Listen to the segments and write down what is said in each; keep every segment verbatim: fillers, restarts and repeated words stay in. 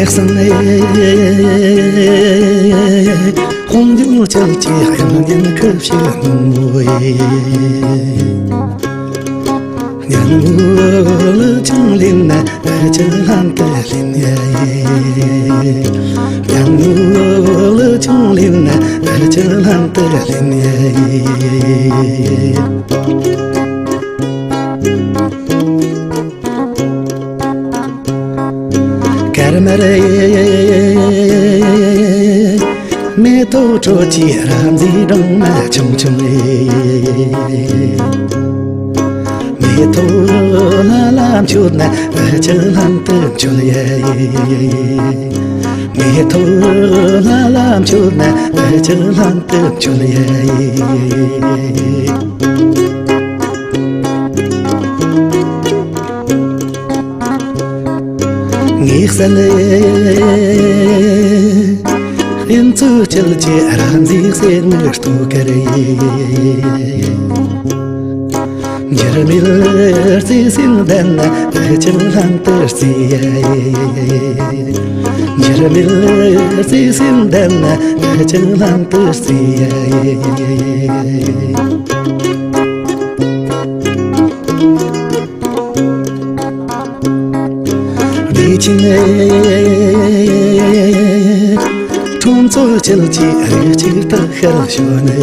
ཁསང་ཨེ། ཧོང་ཡོང་ཅལ་གྱི་དབྱངས་སྙན་ཁུ་བྱུག་མོ་ཡེ། ཉང་ངུ་ལུ་ཆུང་ལིན་ན་ཨ་ཅག་ལྷམ་དུ་ལིན་ཡ་ཡེ། ཉང་ངུ་ལུ་ཆུང་ལིན་ན་ཨ་ཅག་ལྷམ་དུ་ལིན་ཡ་ཡེ། ཀརྨ་རེ། མེ་ཏོག་དྲོད་ཀྱི་ར་མཛེས་སྒྲོལ་མ་ཆུང་ཆུང་རེ། མེ་ཏོག་ལ་ལ་མཆོད་ན་ཨ་ཅག་ལྷམ་དུ་མཆོད་ཡ་ཡེ། མེ་ཏོག་ལ་ལ་མཆོད་ན་ཨ་ཅག་ལྷམ་དུ་མཆོད་ཡ་ཡེ། ངའི་སེམས་ནས་ཨེ་ཚུལ་འཆལ་གྱི་ར་མཛེས་སེར་མོའི་སྟོད་ཀ་རེད། འགྱུར་མེད་རྩེ་སེམས་ལྡན་ན་ཨ་ཅག་ལྷམ་དུ་རྩེ་ཡ་ཡེ། འགྱུར་མེད་རྩེ་སེམས་ལྡན་ན་ཨ་ཅག་ལྷམ་དུ་རྩེ་ཡ་ཡེ། བདེ་ཆེན་ཁྲོམ་ཚོ་ཆེན་གྱི་རི་གཅིག་ཏུ་ཤར་བྱོན་ནས།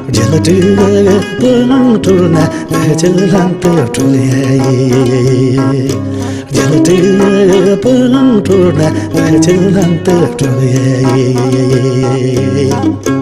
རྒྱལ་དྲུག་པོ་ནང་གྲོལ་ན་ཨ་ཅག་ལྷམ་དུ་གྲོལ་ཡ་ཡེ། རྒྱལ་དྲུག་པོ་ནང་གྲོལ་ན་ཨ་ཅག་ལྷམ་དུ་གྲོལ་ཡ་ཡེ།